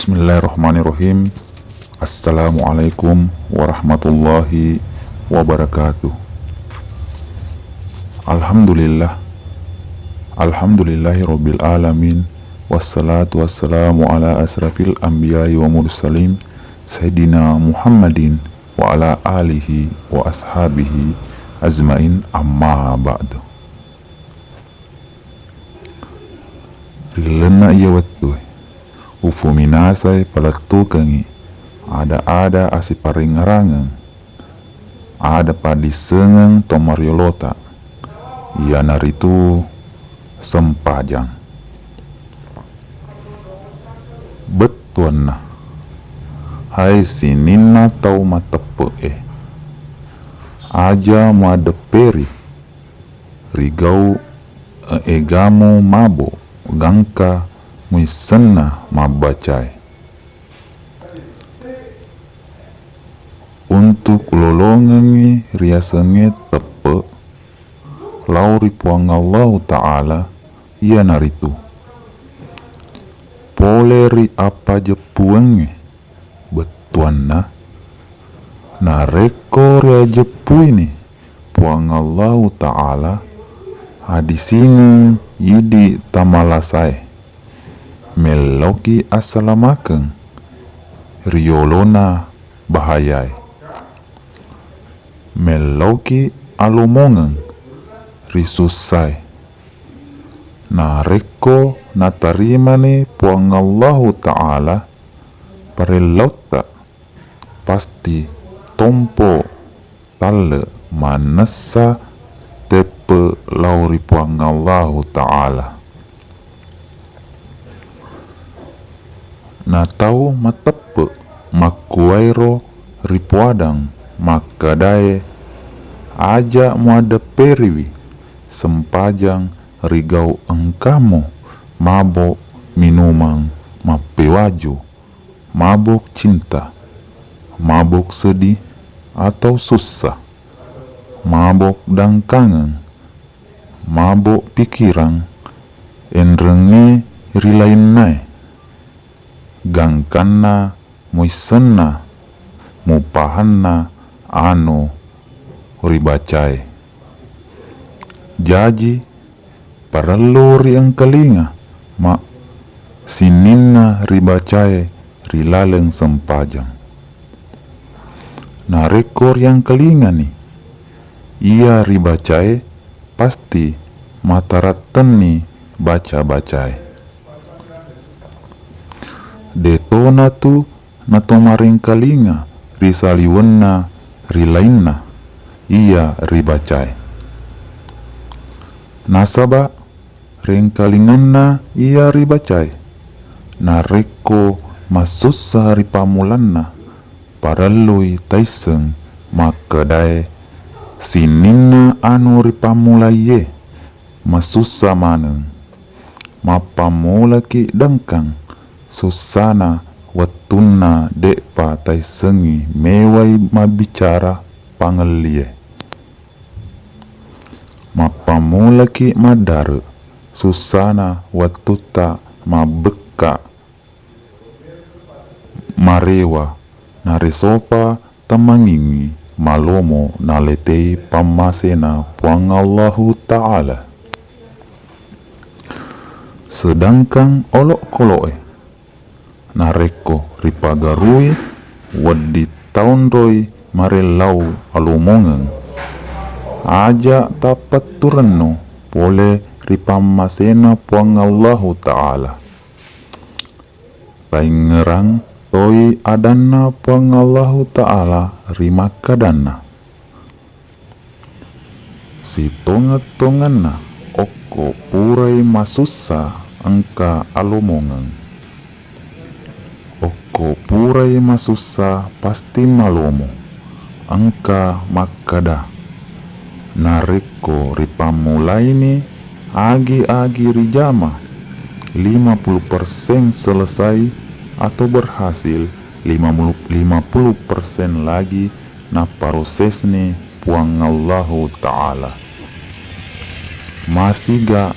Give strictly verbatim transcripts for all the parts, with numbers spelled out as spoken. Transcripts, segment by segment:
Bismillahirrahmanirrahim. Assalamualaikum warahmatullahi wabarakatuh. Alhamdulillah. Alhamdulillahi rabbil alamin. Wassalatu wassalamu ala asrafil anbiya'i wa mursalin, Sayyidina Muhammadin wa ala alihi wa ashabihi ajmain, amma ba'du. Ri lalenna iya wettue, ufuminasai palettukengngi ada-ada asiparengngerangeng, ada paddissengeng tomariolota, iyanaritu sempajang. Bettuanna, hai sininna tau mateppe'e, aja muaddepperi ri gau egamu mabo gangka muissenna mabbacae. Untuk lolongengngi riasengnge teppe lao ri Puang Allahu Ta'ala, iyanaritu pole ri appajeppuengnge. Bettuanna, narekko riajeppuini Puang Allahu Ta'ala, adisingeng idi tamalasae, melloki assalamakeng ri yolona bahayae, melloki alomongeng ri sussae. Narekko natarimani Puang Allahu Ta'ala parellotta, pasti tompo talle mannessa teppe lao ri Puang Allahu Ta'ala. Na tau mateppe makkuwairo ripoadang makkedae, aja muaddepperiwi sempajang ri gau engkamu mabo minumang mappewaju, mabok cinta, mabok sedih atau sussa, mabok dangkangeng, mabok pikirang, enrengnge ri lainnae, gangkanna muissenna, mupahanna anu ribacae. Jaji, parellu riengkalinga ma sininna ribacae ri laleng sempajang. Narekko riengkalingani iya ribacae, pasti matarattenni baca-bacae. Detonatu natomarengkalinga ri saliwenna ri lainna iya ribacae. Nasaba rengkalinganna iya ribacae, narekko masussa ri pammulanna, parellui taisseng makkedae sininna anu ripammulaiye masussa maneng. Mappammulaki dengkang sussana wettunna de'pa taissengngi mewai mabbicara pangellie. Mappammulaki maddare sussana wettutta mabbekka marewa, naresopa temmangingngi malomo naletei pammasena Puang Allahu Ta'ala. Sedangkan olokolo'e, narekko ripagarui wedding taonroi marellau alomongeng, aja tappetturennu pole ri pammasena Puang Allahu Ta'ala. Paingngerang toi adanna Puang Allahu Ta'ala ri makkadanna, sitongeng-tongenna okko purai masussa engka alomongeng. Okko purai masussa pasti malomo. Engka makkada, narekko ripammulaini agi-agi rijama lima puluh persen selesai atau berhasil, lima puluh, lima puluh persen lagi naparosesni Puang Allahu Ta'ala. Masiga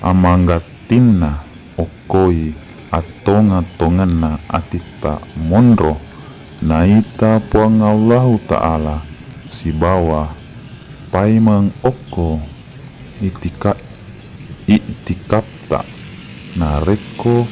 amanggattinna okkoi attonga-tongenna atitta monro naita Puang Allahu Ta'ala sibawa paimeng okko itika-, iktikafta. Narekko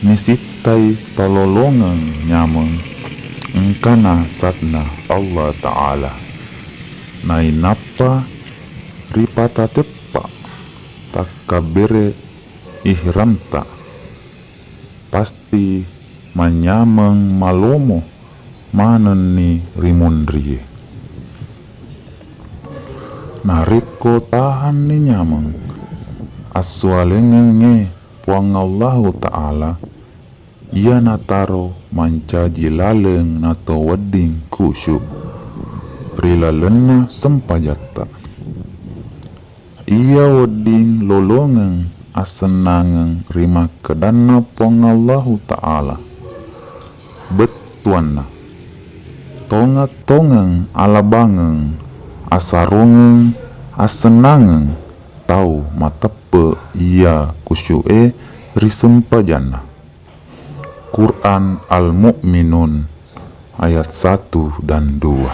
misittai talolongeng nyameng, engkana satna Allah Ta'ala. Nainappa ripatateppa takkabbere ihramta, pasti manyameng malomo manenni ri munrie. Narekko tahanni nyameng assualengengnge Puang Allahu Ta'ala, iyanataro mancaji laleng nato wedding khusyuk ri lalenna sempajatta. Iya wedding lolongeng assennangeng ri makkedanna Puang Allahu Ta'ala. Bettuanna, tonget-tongeng alabangeng asarungeng assennangeng tau mateppe iya khusyu'e ri sempajanna. Quran Al-Mu'minun ayat satu dan dua.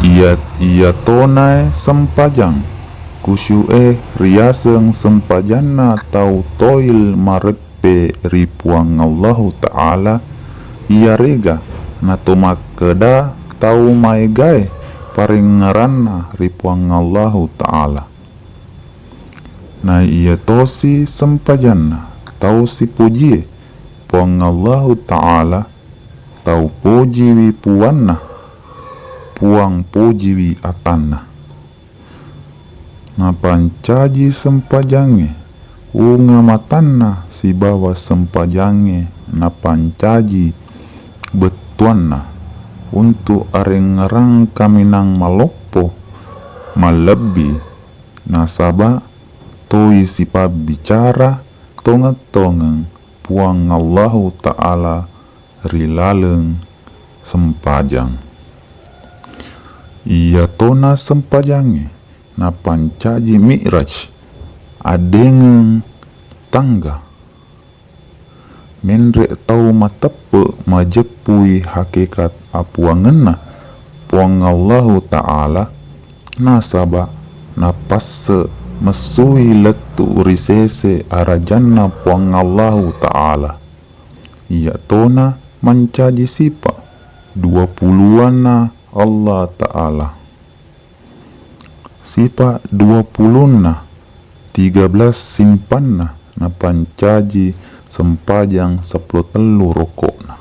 Iya, iya tonae sempajang khusyu'e riaseng sempajanna tau toil mareppe ri Puang Allahu Ta'ala, iyarega nato makkeda tau maegae parengngeranna ri Puang Allahu Ta'ala. Na iya tosi sempajanna tau sipojie Puang Allahu Ta'ala, tau pojiwi puanna, puang pojiwi atanna. Napancaji sempajangnge unga matanna sibawa sempajangnge napancaji bettuanna untu arengngerang kaminang maloppo mallebbi, nasaba toi sipabbicara tongeng-tongeng Puang Allahu Ta'ala ri laleng sempajang. Iyatona sempajangnge napancaji mi'raj addengeng tangga. Menre tau mateppe majeppui hakikat apuangenna Puang Allahu Ta'ala, nasaba napasse messui lettu ri sese arajanna Puang Allahu Ta'ala. Iyatona mancaji sipa dua puluanna Allah Ta'ala. Sipa dua pulunna, tiga belas simpanna napancaji sempajang seppulo tellu rokokna.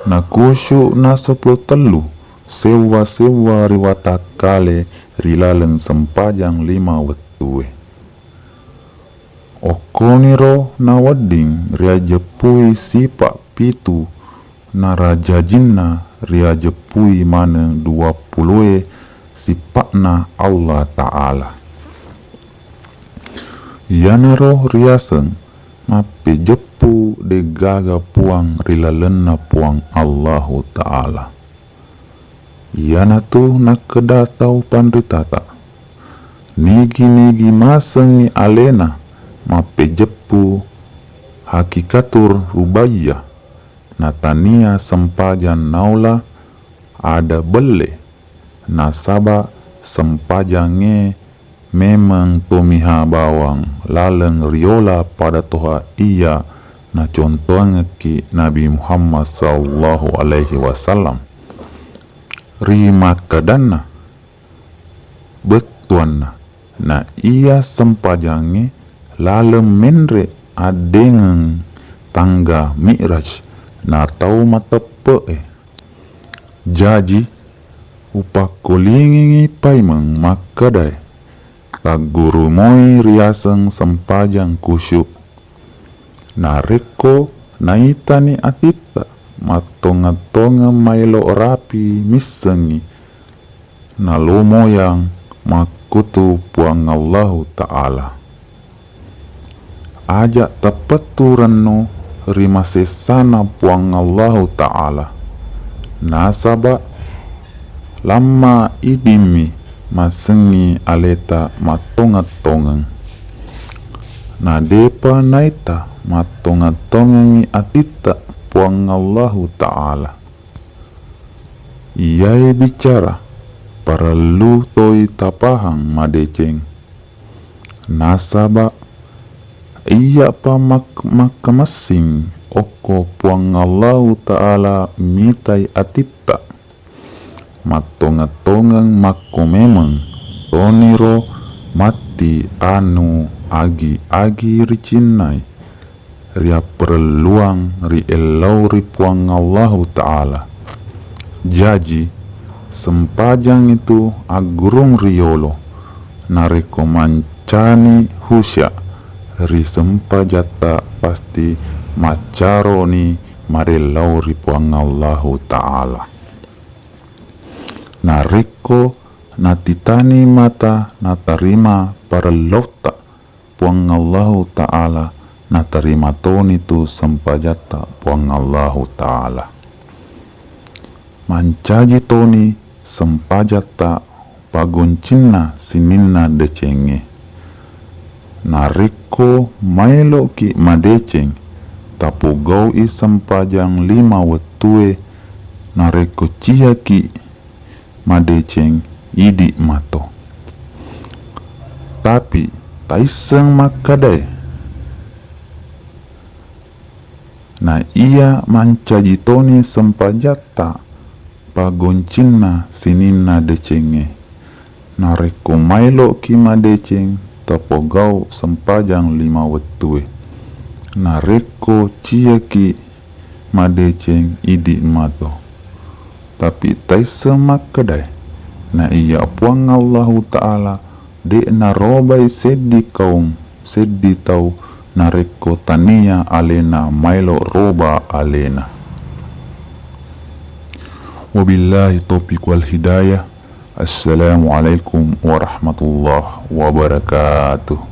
Nakusyu na seppulo tellu sewwa-sewwa ri watakkale ri laleng sempajang lima wettue. Okkoniro nawedding riajeppui sipa pitu narajajinna riajeppui maneng dua pulue sipa'na Allah Ta'ala. Iyanaro riaseng mappejeppu de'gaga puang ri lalenna Puang Allahu Ta'ala. Iyanatu nakkeda tau panritata, nigi-nigi masengngi alena mappejeppu hakikatur rubaiyah, natania sempajang naula ada belle, nasaba sempajangnge memeng tomiha bawang laleng riola pada toha iya nacontoangekki Nabi Muhammad sallallahu alaihi wasallam. Ri makkedanna, bettuanna, na iya sempajangnge laleng menre addengeng tangga Mi'raj na tau mateppe'e. Jaji, upakkolingengngi paimeng makkedae, tagguru moi riaseng sempajang khusyuk. Narekko naitani atitta mattongeng-tongeng maelo rapi missengngi, nalomoyang makkutu Puang Allahu Ta'ala. Aja tappettu rennu ri masessana Puang Allahu Ta'ala, nasaba lamma idimmi masengngi aleta mattongeng-tongeng. Na depa naita mattongeng-tongengngi atitta Puang Allahu Ta'ala. Iyae bicara parellu toi tapahang madeceng. Nasaba iyya'pa mak-, makkamessing okko Puang Allahu Ta'ala mitai atitta. Mattongeng-tongeng makko memeng toniro matti anu agi-agi ricinnai riapparelluang ri ellau ri Puang Allahu Ta'ala. Jaji, sempajang itu aggurung riyolo, narekko mancani husya ri sempajatta pasti maccaroni marellau ri Puang Allahu Ta'ala. Narekko natitani mata natarima parellotta Puang Allahu Ta'ala, natarima toni tu sempajatta Puang Allahu Ta'ala. Mancaji toni sempajatta pagoncinna sininna decengnge. Narekko maeloki madeceng, tapogau'i sempajang lima wettue, narekko ciaki madeceng, idi mato. Tapi taisseng makkedae, na iya mancaji toni sempajatta pagoncinna sininna decengnge. Narekko maeloki madeceng, tapogau sempajang lima wettue. Narekko ciaki madeceng, idi mato. Tapi taisseng makkedae, na iya Puang Allahu Ta'ala de' narobai seddi kaum, seddi tau, narekko tania alena maelo roba alena. Wabillahi taufiq wal hidayah. Assalamualaikum warahmatullahi wabarakatuh.